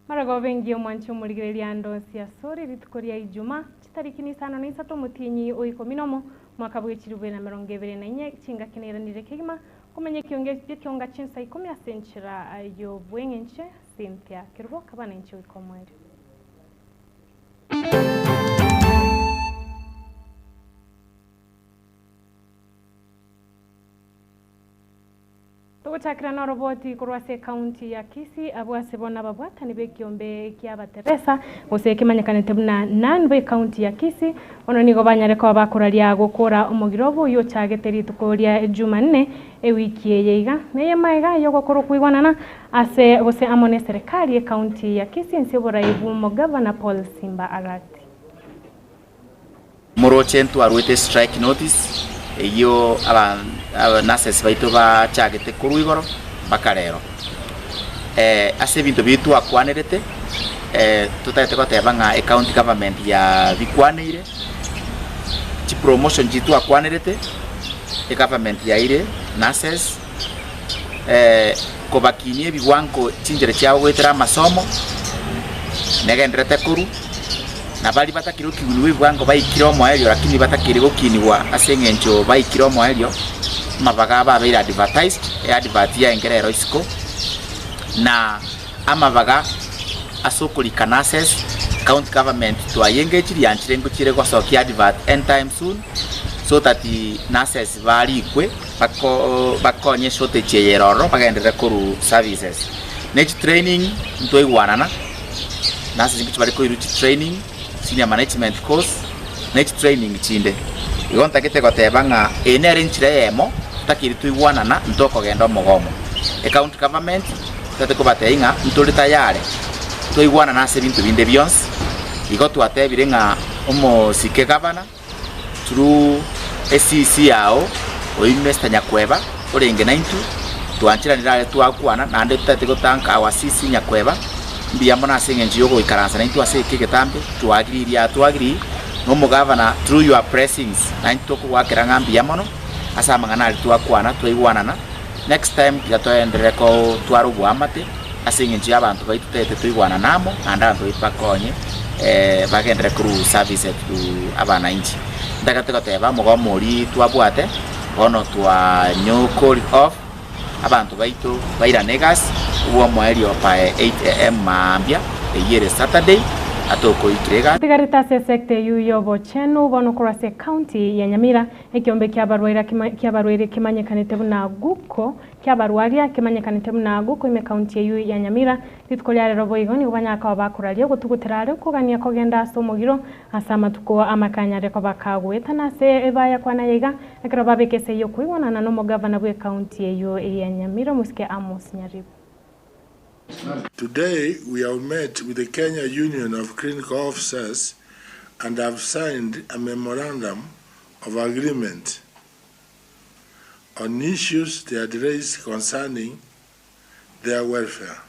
Maragoba engiya omwanche omorigereria ande onsi asore rituko ria Ijumaa, chitariki nisano na isato omotienyi o ikomi nomo, omwaka bwe chilifu bibere na emerongo ebere na inye, chingaki nairanire kegima komanya ekionge gekionga chinsa ikomi ase enchera y'obweng'enche Cynthia Kerubo kaba nainche goika omoerio. Togochakera noroboti korwa ase ekaunti ya Kisii abwo ase bono ababwatani b'ekiombe ki'abateresa gose ekemanyekanete buna Nan b'ekaunti ya Kisii bono nigo banyare koba bakoraria gokora omogiro obo oyio ochagete rituko ria Jumanne ewiki eye iga. Neye maega y'ogokora okoigwanana ase gose amo n'eserekari y'ekaunti ya Kisii ense y'oborai bw'omogavana Paul Simba Arati. Moroche ntwarwete strike notice eyio aba nurses baito bachagete korwa igoro mpaka rero. Ase ebinto biria twakwanerete totagete goteba ng'a ecounty government yabikwaneire, chipromotion chiria twakwanerete egovernment yaire nurses, kobakinia ebiwango chinchera chiabo goetera amasomo negendererete korwa. Na baria batakire gokinigwa ebiwango baikire omoerio, lakini batakire gokinigwa ase engencho baikire omoerio, amabaga abo abeire advertised, eadvert yaengera ero isiko, na amabaga ase okorika nurses, county government twayengechirie yanchire ngochire gosokia advert anytime soon, so that nurses barikwe bako bakonye shortage eye ere ororo bagenderere korwa services. Ne chitraining ntwaigwanana. Nase chingicho bare koirwa chitraining, senior management course, ne chitraining chinde. Igo ntagete goteba ng'a eye nere enchera eyemo totakeire toigwanana ntokogenda omogomo. Ecounty government totagete kobatebia ng'a ntore tayare toigwanane ase ebinto binde bionsi, igo twatebire ng'a omosike gavana Through esisi yao oyio Mister Nyakweba orenge naintwe, twancheranire are twakwana naende totagete gotanka our CC Nyakweba, mbuya mono ase eng'encho yogoikaransa naintwe ase eke egetambe, twagiriiri aa twagiriiri, na omogavana through your blessings naintwe tokogoakera ng'a mbuya mono ase amang'ana aria twakwana twaigwanana, next time tiga toenderere kotwara oboamate ase eng'encho ya abanto baito totagete toigwanane amo naende abanto baito bakonye bagenderere korwa service to abananchi. Ntagete goteba omogomo oria twabwate bono twanyokori off abanto baito bairane egasi obwomoerio by 8am maambia eyio ere Saturday atokoikire egasi. Tigarete ase esecta eyio y'obochenu bono korwa ase ecounty ya Nyamira Ekiombe ki'abarwaire ki'abarwaire kemanyekanete buna Guko ki'abarwaria kemanyekanete buna Guko ime county eyio ya Nyamira. Rituko ria rero boigo nigo banyara koba bakoraria ogotugutera are okogania kogenda ase omogiro ase amatuko amake anyare koba kagoetana ase ebayakwana yaiga ekero babeka esegi y'okoigwanana n'omogavana bw'ecounty eyio ya Nyamira omosike Amos Nyaribo. Today we have met with the Kenya Union of Clinical Officers and have signed a memorandum of agreement on issues they had raised concerning their welfare.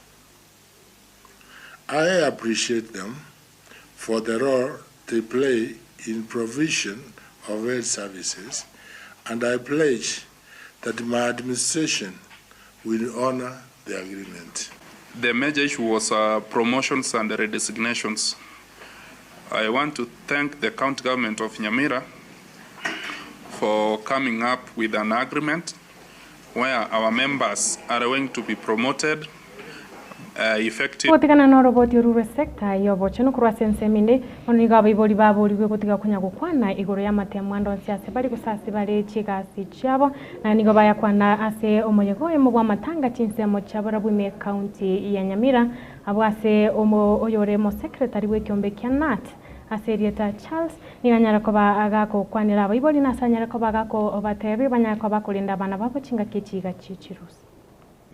I appreciate them for the role they play in provision of health services and I pledge that my administration will honor the agreement. The major issue was uh, promotions and redesignations. I want to thank the county government of Nyamira for coming up with an agreement where our members are going to be promoted uh, effective. Ogotigana noroboti oru rw'esecta y'obochenu korwa ase ensemo ende, bono nigo abaibori baborigwe gotiga konya gokwana igoro y'amatemo ande onsi ase bari gose ase bare chigasi chiabo, na nigo bayakwana ase omoyega oyomo bw'amatanga chinsemo chia barabwo ime ekaunti ya Nyamira, Abwo ase oyore omosekretari bw'ekeombe kia Nat ase erieta Charles, nigo anyare koba agakokwanera abaibori na ase anyare koba agakobateebia banyare koba bakorenda abana babo chingaki echi iga chie chirusa.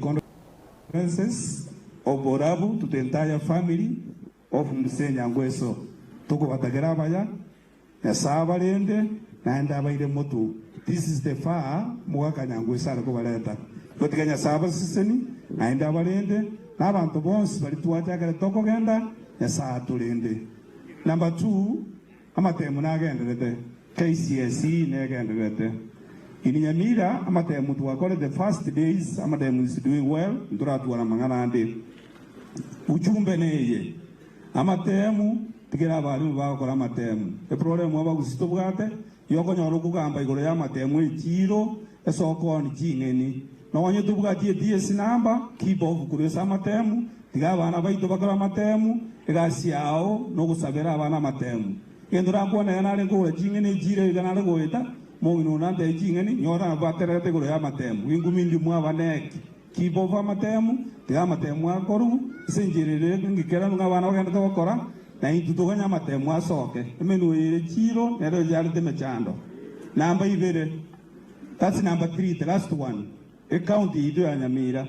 Condolences of Borabu to the entire family of Mzee Nyangweso. Tokobatagera abaya, Nyasae abarende naende abaire motu. This is the far mogaka Nyangweso are kobareta. Gotiga Nyasae abaseseni naende abarende na abanto bonsi baria twachakire tokogenda Nyasae atorende. Number two amatemu nagenderete KCSE negendererete. In Nyamira amatemu twakorete first days amatemu is doing well ntoratwara amang'ana ande. Ujumbe neye, Amatemu, tigera abalimu bagokora amatemu. Eproremu abagusii tobwate, yokonyora okogamba igoro y'amatemu echiiro, esokoni, ching'eni. Nonye tobwati eTS number, keep off korwa ase amatemu, tiga abana baito bakore amatemu, egasi yao nogosabera abana amatemu. Egento nakwane iga nare nkogora ching'eni echiiro iga nare goeta, omong'ina one nantebie ching'eni, nyora nabatererete igoro y'amatemu. Ingumi ndi mwabaneki. Keep off amatemu, tiga amatemu akorwe ase enchera ere engikeranu ng'a abana bagenderete gokora, na intwe toganye amatemu asoke. Emenwa eye ere chiiro nero ejarete emechando. Namba ibere, that's number three, the last one, ecounty yaito ya Nyamira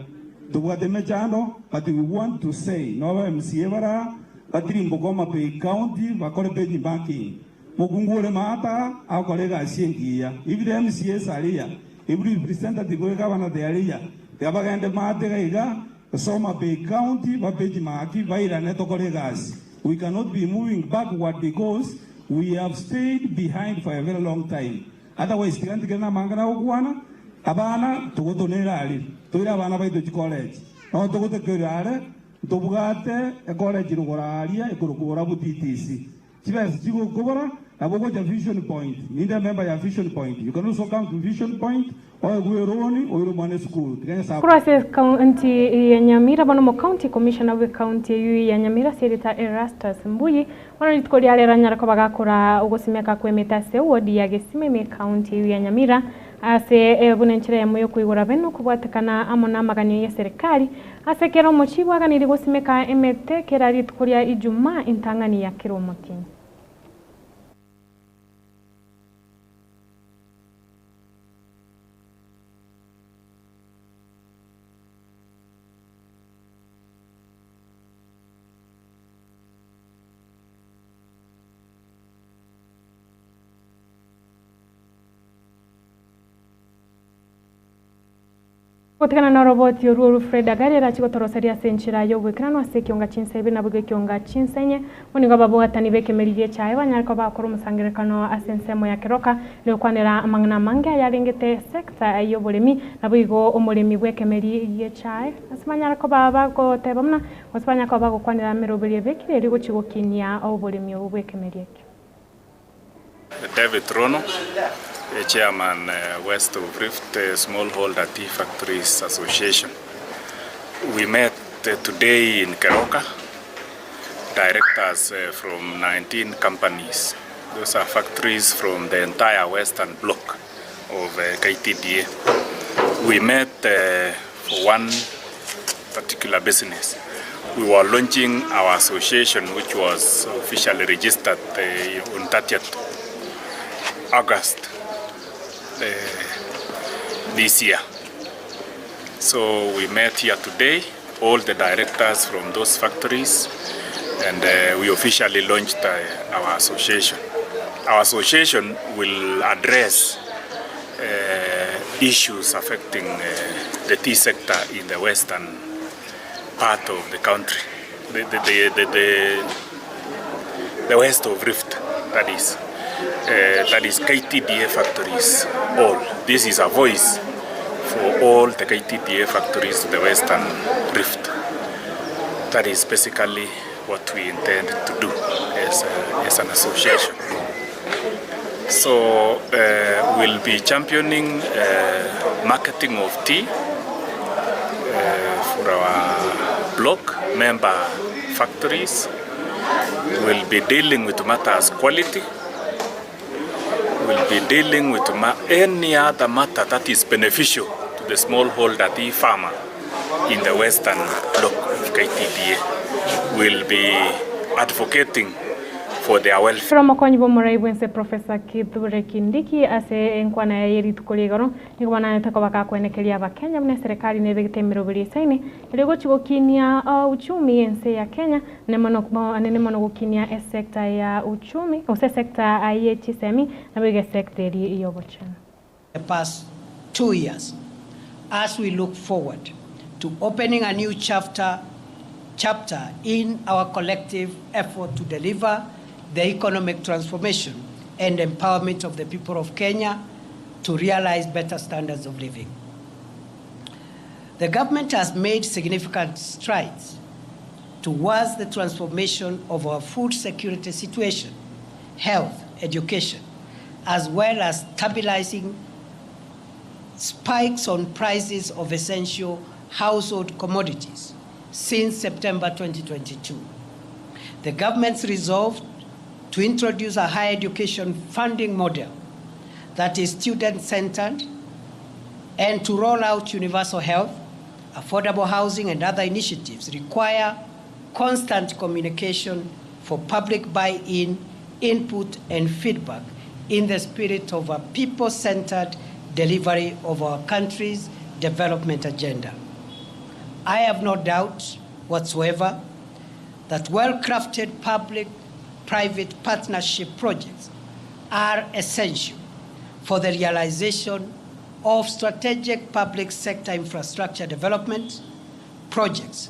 ntobwate emechando but we want to say noba MCA baraa batirimboke Homa Bay county bakore benchmarking. Mokungu ore maata agokora egasi engiya. If the MCAs are here, if representative we governor they are here, tiga bagende maate iga iga, Soma Bay County, bape chimaki, bairane tokore egasi. We cannot be moving backward because we have stayed behind for a very long time. Otherwise tiga ntigere namang'ana agokwana, abana togotonera aria, toire abana baito chicollege. Nonya togotekerera are, ntobwate ecollege rogoro aria ekorokwa Borabu TTC. Chibesa chigokobora, nabo ogocha Vision Point. Ninde member ya Vision Point. You can also come to Vision Point, oegwe eroni, oire omwana esukuru. Tiga Nyasae Korwa ase ekaunti ya Nyamira bono omocounty commissioner bw'ekaunti eyio ya Nyamira Senator Erastus Mbuyi bono rituko ria rero anyare koba gakora ogosimeka kw'emete ase eward ya Gesima ime ekaunti eyio ya Nyamira ase buna enchera eyemo yokoigora bene okobwatekana amo namaganio y'eserikari Ase kera omochie bwaganirie gosimeka emete kera rituko ria Ijumaa entang'ani ya kera omotienyi. Gotigana noroboti orwo orwo Fred Agari arachie gotoroseria ase enchera y'oboikeranu ase ekionga chinsa ibere naboigo ekionga chinsa inye. Bo nigo ababwatani b'ekemeri gi'echaye banyare koba bagokora omosangererekano ase ensemo ya Keroka erio gokwanera amang'ana amange ayarengete esecta y'oboremi naboigo omoremi bw'ekemeri gi'echaye ase banyare koba bagoteba buna gose banyare koba bagokwanera emeroberio ebekire erio gochia gokinia oboremi obo bw'ekemeri ekio. David Rono, Chairman West of Rift Smallholder Tea Factories Association. We met today in Keroka, directors from 19 companies. Those are factories from the entire western block of KTDA. We met for one particular business. We were launching our association which was officially registered on 30th August this year. So we met here today, all the directors from those factories, and we officially launched our association. Our association will address issues affecting the tea sector in the western part of the country, the, the, the, the, the, the west of Rift, that is. That is KTDA factories all. This is a voice for all the KTDA factories to the western Rift. That is basically what we intend to do as, a, as an association. So uh, we'll be championing uh, marketing of tea uh, for our block member factories. We'll be dealing with matters quality. We'll be dealing with any other matter that is beneficial to the smallholder tea farmer in the western block of KTDA. We'll be advocating for their welfare. Ere omokonyi bw'omorai bw'ense Professor Kithure Kindiki ase enkwana yaye ye rituko ria igoro nigo bananete koba gakwenekeria Abakenya buna eserekari nebegete emeroberi esaine erio gochia gokinia uchumi y'ense ya Kenya anene mono gokinia esector ya uchumi gose esector ye chisemi naboigo esector eria y'obochenu. the past 2 years as we look forward to opening a new chapter, chapter in our collective effort to deliver the economic transformation and empowerment of the people of Kenya to realize better standards of living. The government has made significant strides towards the transformation of our food security situation, health, education, as well as stabilizing spikes on prices of essential household commodities since September 2022. The government's resolve to introduce a higher education funding model that is student-centered and to roll out universal health, affordable housing and other initiatives require constant communication for public buy-in, input and feedback in the spirit of a people-centered delivery of our country's development agenda. I have no doubt whatsoever that well-crafted public-private partnership projects are essential for the realization of strategic public sector infrastructure development projects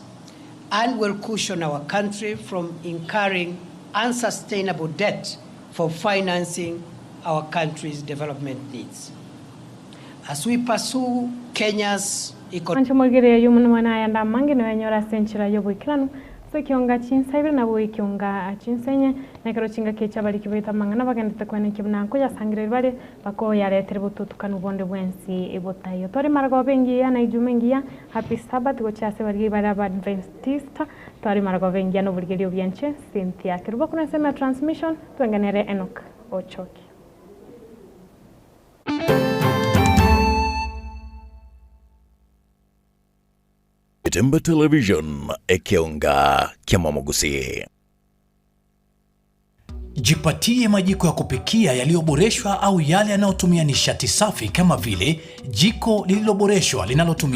and will cushion our country from incurring unsustainable debt for financing our country's development needs. As we pursue Kenya's economic Anche moigere ayio mono mwana ayande amange noyanyore ase enchera y'oboikeranu, ase ekionga chinsa ibere nabo ekionga chinsa inye, na ekero chingaki echi abariki baito amang'ana bagendete koenekia buna nkoyasangereria bare bakoyaretere botutukanu bonde bwensi botaiyo. Tware marogoba engiya na ijuma engiya, happy Sabbath gochia ase baria bare Abadventista, tware marogoba engiya na oborigereria obuya inche Cynthia Kerubo korwa ensemo ya transmission, twengenere Enock Ochoki. Getembe Television, ekeonga kia Mwamogusi. Jipatie majiko ya kupikia yaliyoboreshwa au yale yanayotumia nishati safi kama vile jiko lililoboreshwa linalotumia.